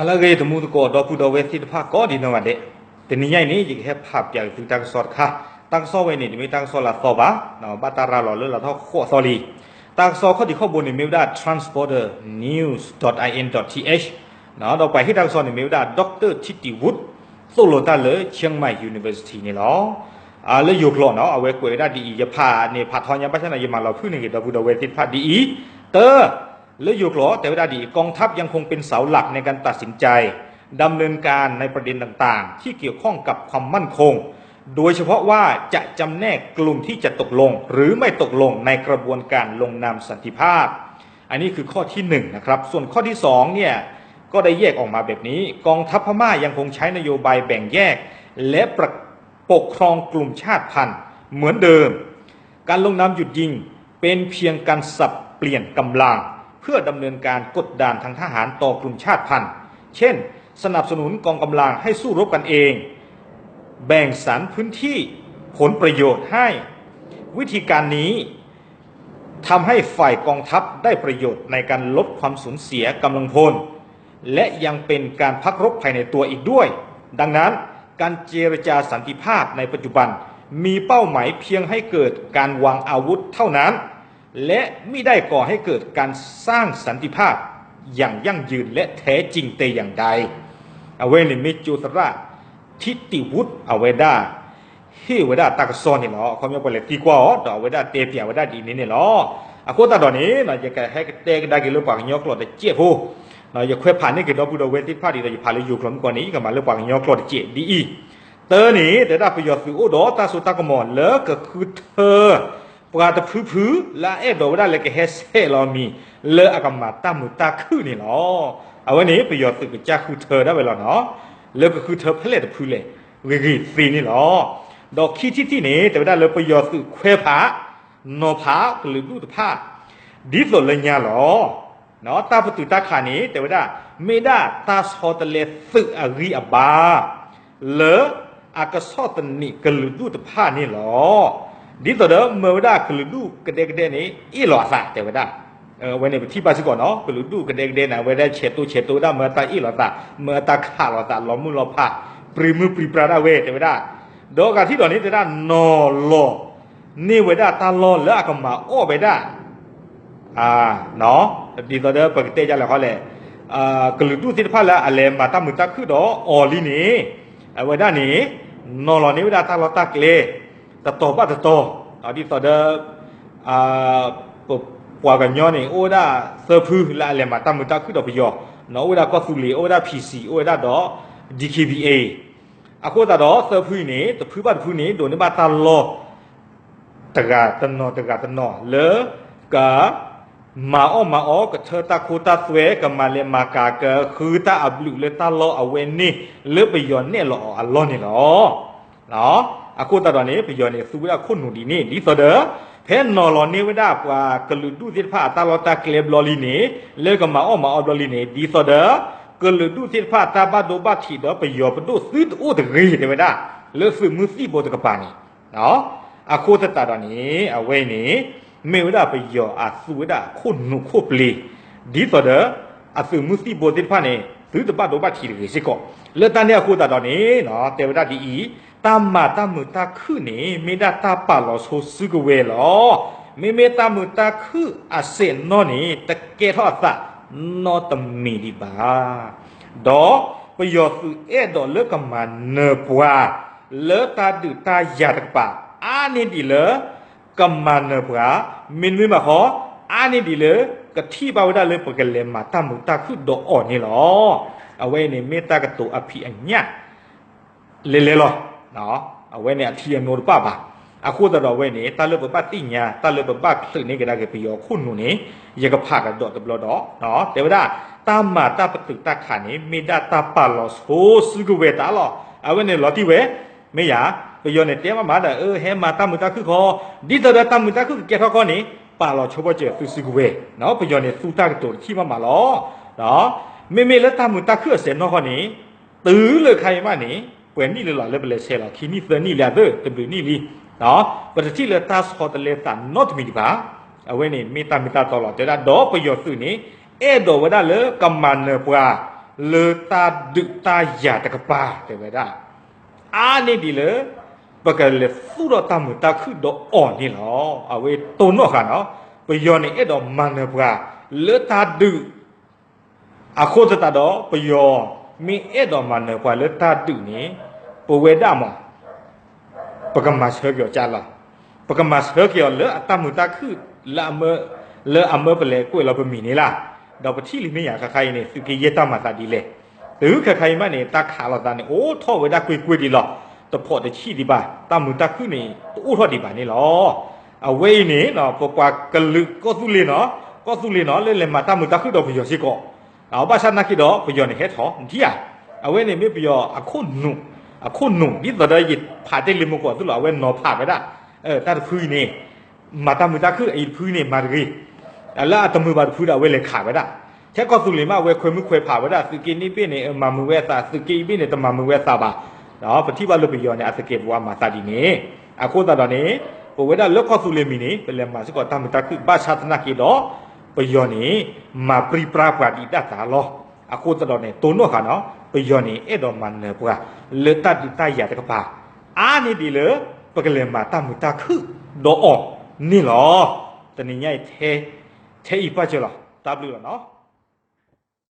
လၢအဂ့ၤ တံၤသကိး ဒီပုၢ်ဒီဝဲၢ်သ့ၣ်တဖၣ် ကိးဒံးနီၢ်ဂၤဒဲး, တနံၤညါအံၤန့ၣ် ယကဟဲဖးပၠးက့ၤသုတၢ်ကစီၣ်တခါ, တၢ်ကစီၣ်ဝဲန့ၣ် တမ့ၢ်တၢ်ကစီၣ်လၢအသီဘၣ်, ဘၣ်တၢ်ရၤလီၤလၢလီၤထီၣ်ဃိးသီလံ. တၢ်ကစီၣ်ခီၣ်ထံးခီၣ်ဘိန့ၣ်မ့ၢ်ဝဲဒၣ် transborder news dot I N dot T H, ဒီးပှၤဟ့ၣ်တၢ်ကစီၣ်န့ၣ်မ့ၢ်ဝဲဒၣ် Doctor ထံတံၤဝူး, သိၣ်လိတၢ်လၢ Chiang Mai University န့ၣ်လီၤ. လၢယိၤကျိာ်နီၤ အဝဲကွဲးဝဲဒၣ်ဒ်အံၤ, ယဖးန့ၣ်ဖးထီညါ ဘၣ်ဆၣ်န့ၣ် ယမၤလီၤဖုၣ်န့ၢ်က့ၤ ဒီပုၢ်ဒီဝဲၢ်သ့ၣ်တဖၣ်ဒ်အံၤ, တၢ လၢယိၤကျိာ်တဲဝဲဒၣ်ဒ်အံၤ, กองทัพยังคงเป็นเสาหลักในการตัดสินใจ ดำเนินการในประเด็นต่างๆ ที่เกี่ยวข้องกับความมั่นคง โดยเฉพาะว่าจะจำแนกกลุ่มที่จะตกลงหรือไม่ตกลงในกระบวนการลงนามสันติภาพ อันนี้คือข้อที่หนึ่งนะครับ ส่วนข้อที่สองเนี่ย ก็ได้แยกออกมาแบบนี้ กองทัพพม่ายังคงใช้นโยบายแบ่งแยก และประ ปกครองกลุ่มชาติพันธุ์เหมือนเดิม การลงนามหยุดยิงเป็นเพียงการสับเปลี่ยนกำลังเพื่อดำเนินการกดดันทางทหารต่อกลุ่มชาติพันธุ์ เช่น สนับสนุนกองกำลังให้สู้รบกันเอง แบ่งสรรพื้นที่ผลประโยชน์ให้ วิธีการนี้ ทำให้ฝ่ายกองทัพได้ประโยชน์ในการลดความสูญเสียกำลังพล และยังเป็นการพักรบภายในตัวอีกด้วย ดังนั้น การเจรจาสันติภาพในปัจจุบัน มีเป้าหมายเพียงให้เกิดการวางอาวุธเท่านั้น และมิได้ก่อให้เกิดการสร้างสันติภาพอย่างยั่งยืนและแท้จริงแต่อย่างใด အဝဲန့ၣ်မ့ၢ်ကၠိသရၣ် ထံတံၤဝူး အဝဲဒၣ် ဟ့ၣ်ဝဲဒၣ်တၢ်ကစီၣ်န့ၣ်လီၤ. အခီပညီပှၤလဲၤသံကွၢ်အီၤ ဒီးအဝဲဒၣ်တဲပၠးဝဲဒၣ်ဒ်န့ၣ်န့ၣ်လီၤ. အဃိသတးဒီးန့ၣ် ယကဟဲကတဲကဒါက့ၤလၢပှၤကညီကျိာ်တစဲးဖိ, ယခွဲးဖးန့ၢ်က့ၤဒီပုၢ်ဒီဝဲၢ်သ့ၣ်တဖၣ်ဒ်သိးယဖးလၢယိၤကျိာ်မ့ၢ်ကီးန့ၣ် ယကမၤလၢပှၤကညီကျိာ်တစဲးဒ်အံၤ, တၢန့ၣ် တဲဝဲဒၣ်ပယီၤသုးအိၣ်ဒီးတၢ်စိတၢ်ကမီၤလၢကဃုထၢ ပှၤတဖုဖုလၢအအဲၣ်ဒိးဝဲဒၣ်လၢကဟဲဆဲးလီၤမံၤ လၢအကမၤတၢ်မုာ်တၢ်ခုၣ်န့ၣ်လီၤ. အဝဲန့ၣ် ပယီၤသုးကစၢ်ဃုထၢဒၣ်ဝဲလီၤနီၤ, လၢကဃုထၢဖဲလဲၣ်တဖုလဲၣ် ဂ့ၤဂ့ၤသ့န့ၣ်လီၤ. ဒီးခံထံၣ်တထံၣ်န့ၣ် တဲဝဲဒၣ်လၢပယီၤသုးခွဲးဖး နီၤဖးကလုာ်ဒူၣ်တဖၣ် ဒ်သိးလၢညါလီၤ. တၢ်ပတုာ်တၢ်ခးန့ၣ် တဲဝဲဒၣ် မ့ၢ်ဒၣ်တၢ်ဆီတလဲသုးအဂံၢ်အဘါ လၢအကဆီၣ်သနံးကလုာ်ဒူၣ်တဖၣ်န့ၣ်လီၤ. ဒ်သိးဒီးမၢဝဲဒၣ်ကလုာ်ဒူၣ်ကဒဲကဒဲန့ၣ် အ့ၣ်လိာ်အသး တဲဝဲဒၣ်. အဝဲန့ၣ်ပထံၣ်ဘၣ်စ့ၢ်ကီးနီၤ ကလုာ်ဒူၣ်ကဒဲကဒဲန့ၣ် အဝဲဒၣ်ဆဲးတိဆဲးတိဝဲဒၣ် မၢအတၢ်အ့ၣ်လိာ်သး မၢအတၢ်ခးလိာ်သး လီၤမုၢ်လီၤဖး ပြံမုၢ်ပြံပြါဒၣ်ဝဲ တဲဝဲဒၣ်. ဒီးအဂၤထံၣ်ဒီးန့ၣ် တဲဒၣ်နီၤလီၤန့ၢ်ဝဲဒၣ်တၢ်လီၢ်လၢအကမၤအီၣ်ဝဲဒၣ် ဒ်သိးဒီးပကတဲဒ်လဲၣ်ဃီလဲၣ်, ကလုာ်ဒူၣ်သ့ၣ်တဖၣ်လၢအလဲၤမၤတၢ်မုာ်တၢ်ခုၣ်ဒီးအီၤလံန့ၣ် အဝဲဒၣ်န့ၣ် နီၤလီၤန့ၢ်ဝဲဒၣ်တၢ်လီၢ်တၢ်ကျဲ တတီၤဘၣ်တတီၤ, ဒ်သိးဒီး ပပှၤကညီန့ၣ် အိၣ်ဝဲဒၣ်သၢဖုလၢအလဲၤမၤတၢ်မုာ်တၢ်ခုၣ်ဒီးပယီၤ, အိၣ်ဝဲဒၣ်ကီၢ်သူလ့ၤ အိၣ်ဝဲဒၣ် P C အိၣ်ဝဲဒၣ်ဒီး D K B A အဃိသတးဒီးသၢဖုအံၤန့ၣ် တဖုဘၣ်တဖုန့ၣ် ဒိးန့ၢ်ဘၣ်တၢ်လီၢ် တဂၤတနီၤတဂၤတနီၤလၢ ကမၤအီၣ်မၤအီ ကထၢတၢ်ခိတၢ်သွဲ ကမၤလဲၤမၤကၤ ကဃုတၢ်အဘျုးလၢတၢ်လီၢ်အဝဲန့ၣ် လၢပယီၤနဲၣ်လီၤအီၤအလီၢ်န့ၣ်လီၤ. အဃိသတးဒီးန့ၣ် ပယီၤန့ၣ်သူဝဲဒၣ်ခိၣ်နူာ်ဒ်န့ၣ် ဒ်သိးဒီး ဖဲနီၤလီၤန့ၢ်ဝဲဒၣ်ပှၤကလုာ်ဒူၣ်သ့ၣ်တဖၣ်အတၢ်လီၢ်တၢ်ကျဲဘျီလံန့ၣ် လၢကမၤအီၣ်မၤအီဘျီလံန့ၣ် ဒ်သိးဒီး ကလုာ်ဒူၣ်သ့ၣ်တဖၣ်တၢ်ဘၣ်ဒိဘၣ်ထံးဒီးပယီၤပဒိၣ်သုတအိၣ်တဂ့ၤ တဲဝဲဒၣ် လၢသုးမုၢ်သံၣ်ဘိတကပၤန့ၣ် အဃိသတးဒီးန့ၣ် အဝဲအံၤန့ၣ် မ့ၢ်ဝဲဒၣ်ပယီၤအသူဝဲဒၣ်ခိၣ်နူာ်ခိၣ်ပျ့ၤ ဒ်သိးဒီး အသုးမုၢ်သံၣ်ဘိသ့ၣ်တဖၣ်န့ၣ် သုတဘၣ်ဒိဘၣ်ထံးတဂ့ၤစ့ၢ်ကီး လၢတၢ်န့ၣ်အဃိသတးဒီးန့ၣ် တဲဝဲဒၣ်ဒ်အံၤ တၢ်မၤတၢ်မုာ်တၢ်ခုၣ်န့ၣ် မ့ၢ်ဒၣ်တၢ်ပာ်လီၤဆိစုကဝဲၤလီၤ. မ့မ့ၢ်တၢ်မုာ်တၢ်ခုၣ်အစဲးနီၢ်န့ၣ် တကဲထီၣ်အသးနီတမံၤဒံးဘၣ်. ဒီးပယီၤသုးအဲၣ်ဒိးလၢကမၤနၢၤပှၤ လၢတၢ်ဒုးတၢ်ယၤတကပၤ အါန့ၢ်ဒံးလၢ ကမၤနၢၤပှၤ မ့တမ့ၢ်ဘၣ်ဃီ အါန့ၢ်ဒံးလၢ ကထံၣ်ဘၣ်ဝဲဒၣ်လၢပကလဲၤမၤတၢ်မုာ်တၢ်ခုၣ်ဒီးအီၤန့ၣ်လီၤ. အဝဲအံၤန့ၣ်မ့ၢ်တၢ်ကတိၤအဖံးအညၣ် လဲၤလဲၤလီၤ. အဝဲန့ၣ်အထံအနိတပၣ်ဘၣ်. အဃိသတးဒီးအဝဲန့ၣ် တၢ်လၢပဘၣ်သ့ၣ်ညါ တၢ်လၢပဘၣ်ချုးန့ၢ်ကဒါက့ၤပယီၤခိၣ်နူာ်န့ၣ် ယကဖးကဒီးတဘျီဒီး တဲဝဲဒၣ် တၢ်မၤတၢ်ပတုာ်တၢ်ခးန့ၣ် မ့ၢ်ဒၣ်တၢ်ပာ်လီၤဆိစုကဝဲၤတၢ်လီၤ. အဝဲန့ၣ်လီၤတံၢ်ဝဲ မ့ၢ်ယၤ ပယီၤန့ၣ်တဲမးမးဒီး အၢ ဟဲမၤတၢ်မုာ်တၢ်ခုၣ်ခီ ဒ်သိးဒီးတၢ်မုာ်တၢ်ခုၣ်ကကဲထီၣ်ခီန့ၣ် ပာ်လီၤဆိပီၢ်စၢၤသုစုကဝဲၤ ပယီၤန့ၣ်သူတၢ်ကတိၤတထံၣ်မးမးလီၤ. မ့မ့ၢ်လၢတၢ်မုာ်တၢ်ခုၣ်အစဲးနီၢ်ခီန့ၣ် တုၤလၢခါအံၤမးန့ၣ် ပှဲၤနံၣ်လၢလီၤလၢပလဲၤဆဲးလီၤ ခံနံၣ်သၢနံၣ်လံအသၢ တဘျုးနံၣ်လံ ပတထံၣ်လၢတၢ်ဆီတလဲသးနီတမံၤဒံးဘၣ်. အဝဲန့ၣ်မ့ၢ်တၢ်မ့ၢ်တၢ်တီလီၤ တဲဝဲဒၣ် ဒီးပယီၤသုးန့ၣ် အဲၣ်ဒိးဝဲဒၣ်လၢကမၤနၢၤပှၤ လၢတၢ်ဒုးတၢ်ယၤတကပၤ တဲဝဲဒၣ် အါန့ၢ်ဒံးလၢ ပကလဲၤသူၣ်ထီၣ်တၢ်မုာ်တၢ်ခုၣ်ဒီးအီၤန့ၣ်လီၤ. အဝဲတိၢ်နီၣ်ဃာ်နီၤ ပယီၤန့ၣ်အဲၣ်ဒိးမၤနၢၤပှၤ လၢတၢ်ဒုး အဃိသတးဒီး ပယီၤမ့ၢ်အဲၣ်ဒိးမၤနၢၤပှၤလၢတၢ်ဒုးန့ၣ် ပဝဲဒၣ်မး ပကမၤဆၢက့ၤအီၤကၢ်လီၤ. ပကမၤဆၢက့ၤအီၤလၢအတၢ်မုာ်တၢ်ခုၣ် လၢအမၢပလဲၤကွဲးလီၤပမံၤန့ၣ်လီၤ. ဒီးပထံၣ်လံမ့ၢ်ယၤ ခဲခါအံၤန့ၣ် သုးက့ယဲၢ်တၢ်မၤသးဒ်လဲၣ်. တုၤခဲခါအံၤမးန့ၣ် တၢ်ခးလိာ်သးန့ၣ် အိၣ်ထီၣ်ဝဲဒၣ်ကွ့ၢ်ကွ့ၢ်ဒံးလီၤ. တဖိးတဆံးဒံးဘၣ် တၢ်မုာ်တၢ်ခုၣ်န့ၣ် တအိၣ်ထီၣ်ဒံးဘၣ်န့ၣ်လီၤ. အဝဲအံၤန့ၣ် ပပှၤကလုာ်ကီၢ်သူလ့ၤနီၤ ကီၢ်သူလ့ၤနီၤ လၢလဲၤမၤတၢ်မုာ်တၢ်ခုၣ်ဒီးပယီၤစ့ၢ်ကီး ဘၣ်ဆၣ်နာ်က့ဒီး ပယီၤန့ၣ်ဟဲထီၣ် နထံၣ်ဧါ. အဝဲန့ၣ်မ့ၢ်ပယီၤအခိၣ်နူာ် အခိၣ်နူာ် ဒ်သိးဒီးယဖးတ့ၢ်လံမူခိၣ်အသိးလီၤ အဝဲနီၤဖးဝဲဒၣ် တၢ်တဖုအံၤန့ၣ် မၤတၢ်မုာ်တၢ်ခုၣ်အံၤတဖုန့ၣ် မၤတဂ့ၤ လၢအတမုာ်ဘၣ်တဖုဒီး အဝဲလဲၤခးဝဲဒၣ် ထဲကီၢ်သူလ့ၤမး အဝဲခွဲးမုၢ်ခွဲးဖးဝဲဒၣ် သုးက့န့ၣ်ဘ့ၣ်န့ၣ် မၤမုာ်ဝဲအသး သုးက့အံၤဘ့ၣ်န့ၣ် တမၤမုာ်ဝဲအသးဘၣ်. ပထံၣ်ဘၣ်လၢပယီၤန့ၣ် အသကဲးပဝးမၤသးဒ်န့ၣ် အဃိသတးဒီးန့ၣ် ပဝဲဒၣ်လၢကီၢ်သူလ့ၤမံၤန့ၣ် ပလဲၤမၤစ့ၢ်ကီးတၢ်မုာ်တၢ်ခုၣ် ဘၣ်ဆၣ်သနာ်က့ဒီး ပယီၤန့ၣ် မၤပြံပြါပှၤဒံးဒၣ်တၢ်လီၤ. အဃိသတးဒီးန့ၣ် တိၢ်နီၣ်ဃာ်နီၤ ပယီၤန့ၣ် အဲၣ်ဒိးမၤနၢၤပှၤ လၢတၢ်ဒုးတၢ်ယၤတကပၤ အါန့ၢ်ဒံးလၢ ပကလဲၤမၤတၢ်မုာ်တၢ်ခုၣ်ဒီးအီၤန့ၣ်လီၤ. တနံၤညါအံၤ ထဲအံၤပၣ်စၢၤလီၤ တၢ်ဘျုးလီၤနီၤ.